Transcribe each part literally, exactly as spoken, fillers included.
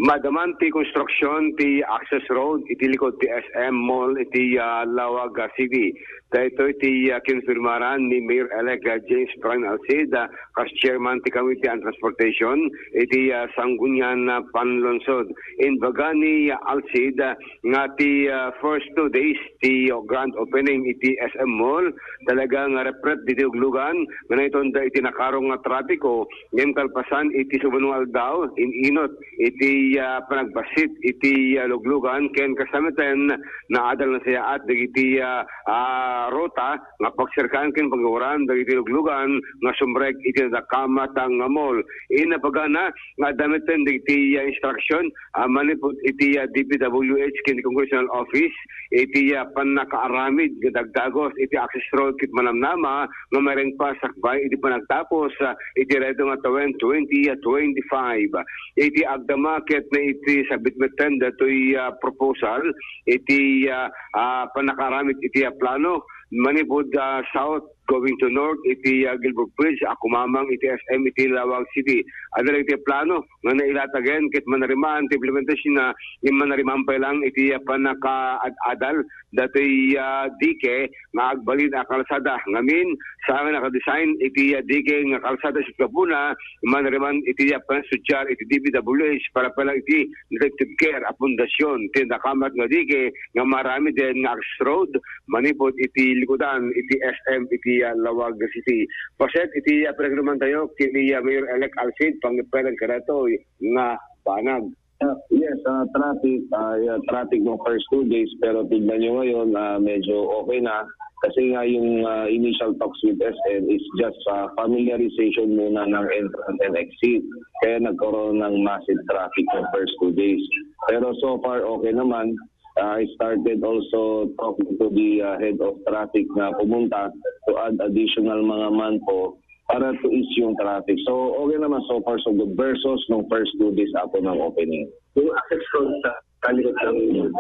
Madaman ti konstruksion ti access road iti likod ti S M Mall iti, ah, Laoag, ah, City. Daytoy ti, ah, kinpirmaran ni Mayor-elect, ah, James Brian Alcid, ah, kas chairman ti Committee on Transportation iti, ah, Sangguniang, ah, Panlungsod. Imbaga ni, ah, Alcid, ah, nga ti, ah, first two days ti grand opening iti S M Mall, talaga nga reprep diti luglugan, nga naitunda iti nakarong nga trapiko, ngem kalpasan iti subli nga aldaw, in-inut iti, ah, panagbassit iti, ah, luglugan, ken kasta metten, naadal nasayaat dagiti, ah, ah, ruta nga pagserkaan ken pagawran dagiti luglugan nga sumrek iti nadakamat nga mall. Inapagana nga adda metten dagiti, ah, instruction, ah, manipud iti, ah, D P W H ken Congressional Office iti, ah, pannakaaramid nga dagdagos iti access road ket manamnama nga mairengpa sakbay iti panagtapos, ah, iti reto nga tawen twenty twenty-five. Iti agdama ket na iti sabit metten datoy, ah, proposal iti, ah, ah, pannakaaramid iti, ah, plano manipud, ah, south going to north iti, ah, Gilbert Bridge a kumamang iti S M iti Laoag City. Adda iti plano nga nailatagen ket manariman ti implementation na manariman pay lang iti, ah, pannakaad-adal datoy, ah, dike nga agbalin a kalsada. Ngamin, saan nga nakadesign iti, ah, dike nga kalsada iti gapuna, manariman iti, ah, pansudiar iti D P W H para pala iti detective care a pundasyon ti nakamat nga dike nga maramiden nga access road manipud iti likudan iti S M iti, ah, Laoag City. Paset iti, ah, panagirumantayo ken ni, ah, Mayor-elect Alcid, pangipelen kadatoy nga banag. Ah, yes, ah, traffic, ah, yeah, traffic ng first two days, pero tignan nyo ngayon, ah, medyo okay na. Kasi nga yung, ah, initial talks with S M is just, ah, familiarization muna ng entrance and exit. Kaya nagkaroon ng massive traffic ng first two days. Pero so far, okay naman. Ah, I started also talking to the, ah, head of traffic na pumunta to add additional mga manpo para to ease yung traffic. So, okay naman so far so good versus nung first two days after ng opening. Yung access road sa kalikot ng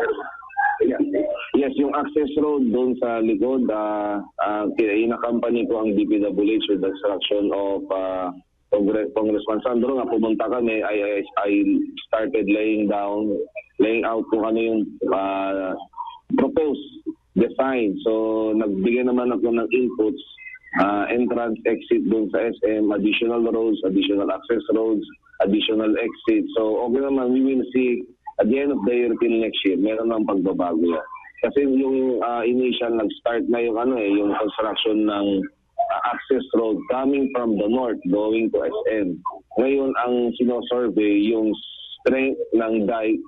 Yes, yung access road doon sa likod, ah, ah, ki-, inaccompany ko ang D P W H with the instruction of, ah, Congre-, Congressman Sandro nga pumunta kami, I, I, I started laying down, laying out kung ano yung, ah, proposed design. So, nagbigay naman ako ng inputs, ah, entrance, exit doon sa S M, additional roads, additional access roads, additional exit. So, okay naman, we will see at the end of the year till next year, meron ng pagbabago yan. Kasi yung, ah, initial, nag-start na yung ano eh, yung construction ng, ah, access road coming from the north going to S M. Ngayon, ang sinosurvey, yung strength ng dike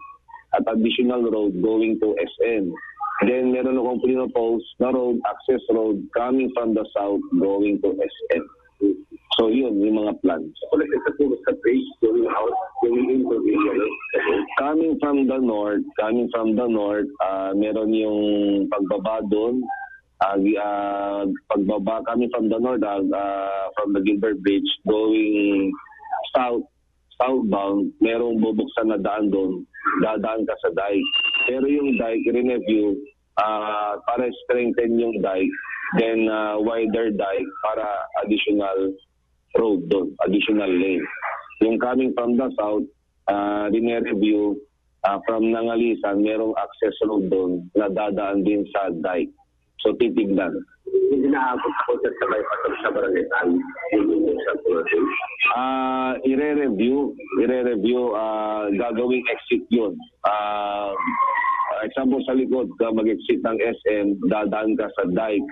at additional road going to S M. Then, meron akong pinopose na road, access road coming from the south going to S M. So, yun, yung mga plans. Coming from the north, coming from the north, ah, meron yung pagbaba doon. Ah, gi-, ah, pagbaba, coming from the north, ah, ah, from the Gilbert Bridge, going south, southbound, merong bubuksan na daan doon, dadaan ka sa dike. Pero yung dike, review, ah, para strengthen yung dike, then, ah, wider dike para additional road doon, additional lane. Yung coming from the south, ah, review, ah, from Nangalisan, merong access road doon na dadaan din sa dike. So, titignan. Hindi naabot ako sa sabay pa sa barangay Tan, yung sa Pulotay. Ah, ire-review, ire-review, ah, gagawing exit yun. Ah, example, sa likod ka mag-exit ng S M, dadaan ka sa dike,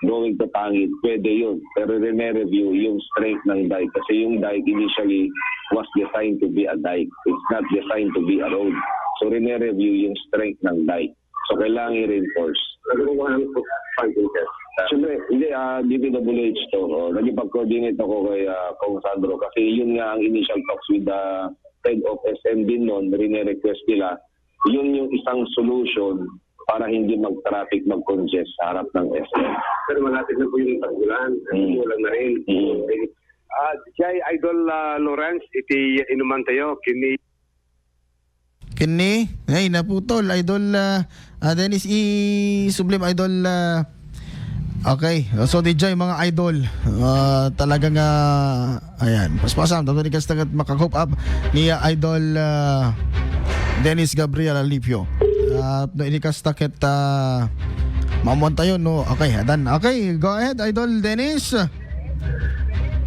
going to Pangit, pwede yun. Pero rine-review yung strength ng dike. Kasi yung dike initially was designed to be a dike. It's not designed to be a road. So, rine-review yung strength ng dike. So, kailangan i-reinforce. Ano kung ano po, funding, sir? Siyempre, hindi, ah, D P W H to. Oh. Nagipag-coordinate ako kay, ah, Kong Sandro kasi yun nga ang initial talks with the head of S M din noon, rine-request nila. Yun yung isang solution para hindi mag-traffic, mag-congest sa harap ng S M. Pero malapit na po yung tag-ulan. Hmm. Ulan na rin. Hmm. Ah, Jay, Idol, ah, Lawrence, iti inuman tayo, kini Kini, ay, naputol, Idol, ah, ah, Dennis, isublim, Idol, ah, Okay, so D J, mga idol, ah, talaga nga, ayan, paspasam, tapos ni kasta ket makakop up ni, ah, Idol, ah, Dennis Gabriel Alipio. At no, ini kasta ket, ah, mamuan tayo, no? Okay, adan. Okay, go ahead, Idol Dennis.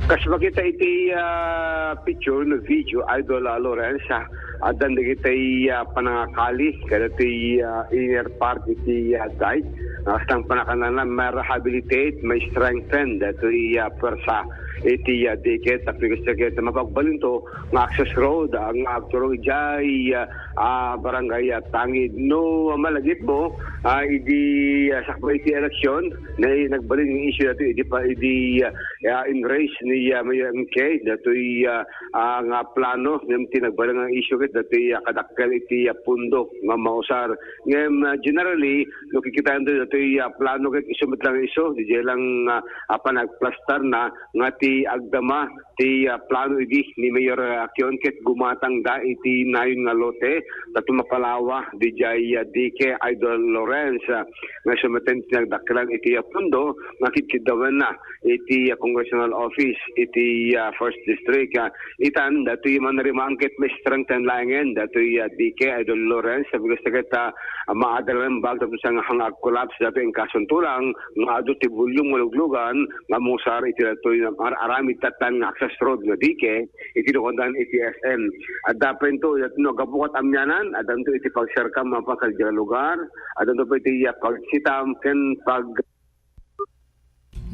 Kas makita iti, ah, picture no video, Idol, ah, Lawrence, ah, addan dagiti, ah, panangakali kadagiti, ah, inner part iti, ah, dike. Ah, kasta panakanana, ma-rehabilitate, ma-strengthen datoy, ah, puwersa iti, ah, dike. Tapno kasta ket mapagbalinto nga access road, ah, nga agturong idiay, ah, ah, barangay, ah, Tangid. No, ah, malagipmo, ah, idi, ah, sakbay iti eleksyon, na nagbalin nga issue datoy idi pa, idi, ah, ah, in race ni, ah, Mayor M K, datoy, ah, ah, nga plano, ngem ti nagbalin nga issue ket datoy, ah, kadakkel iti, ah, pundo nga mausar. Ngem, ah, generally, no, kikitaen datoy, ah, plano ket isu met lang isu, diay lang, ah, ah, panagplastar na nga ti agdama ti, ah, plano idi ni Mayor, ah, Kion ket gumatangda iti nayon nga lote, tapno mapalawa didiay, ah, dike, Idol Lawrence, ah, nga isu met ti nagdakkelan iti, ah, pundo nga kidkiddawenna iti, ah, congressional office iti, ah, first district. Ah, itan, datoy manarimaan ket ma-strengthen laengen datoy, ah, dike, Idol Lawrence, sabi ko sa ket, ah, maadal nga imbag tapno saan nga ag-collapse datoy in case tulang nga adu ti volume nga luglugan nga musar iti datoy nga ar-, aramid tattan nga access road nga dike iti nakuan iti S M. Adda pay ito, no, gapu ket amianan, addanto iti pagserkam mapakal diay lugar, addanto pay iti, ah, pagsitam ken pag-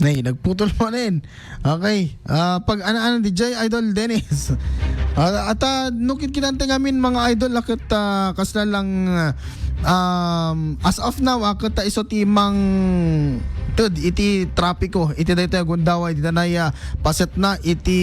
Nay, nagputol manen. Okay. Ah, pag ano-ano, D J, Idol Dennis. Ah, at, ah, no, kit-, kitante ngamin, mga idol, a ket, ah, kasla lang, um, as of now, a ket, ah, isu ti mangted iti trapiko iti daytoy a gundaway, iti danay, ah, paset na iti,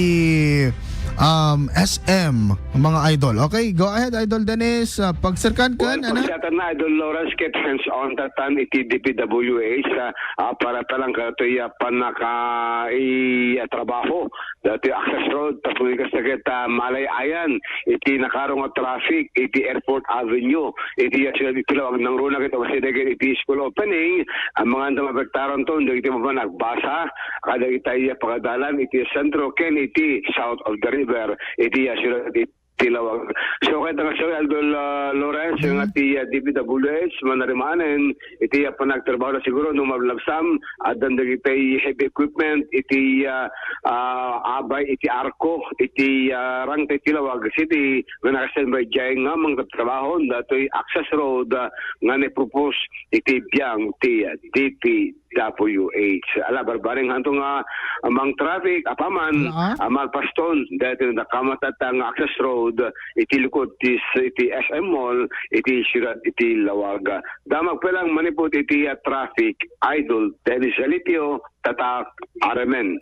um, S M, mga idol. Okay, go ahead, Idol Dennis. Ah, pagserkan ken, Well, ano? Pagserkan na, Idol Lawrence, ket hands-on tattan iti D P W H, ah, ah, para talang katoy, ah, panaka-, i-, ah, trabaho. Datoy access road, tapno kasta ket, ah, malay-ayan iti nakarong a traffic iti Airport Avenue, iti, ah, siudad iti Laoag, nangruna ket, ah, sidegen iti school opening, ang mga andang apektaranto, dagiti mapan agbasa kadagiti, ah, pagadalan iti sentro ken iti south of the river, iti, ah, siudad iti Laoag. So, kay taga Idol, ah, Lawrence, nga ti, ah, D P W H, manarimanen, iti, ah, panagtrabaho na siguro, no, malabsam, addan dagiti heavy equipment, iti, ah, ah, abay, iti arko, iti, ah, rangta iti Laoag City, nga naka-standby diay nga mangtrabaho, datoy access road, ah, nga ne-propose iti biang ti, ah, D P W H. Ala, barbareng hanto nga, ah, mang traffic, apaman, Ala, ah? ah, malpaston, dahil tinadakamat at ang access road, iti lukod ti s-, iti S M Mall, iti siyudad iti Laoag. Damag pa lang manipod iti, ah, traffic, Idol Dennis Alipio, Tatak, R M N.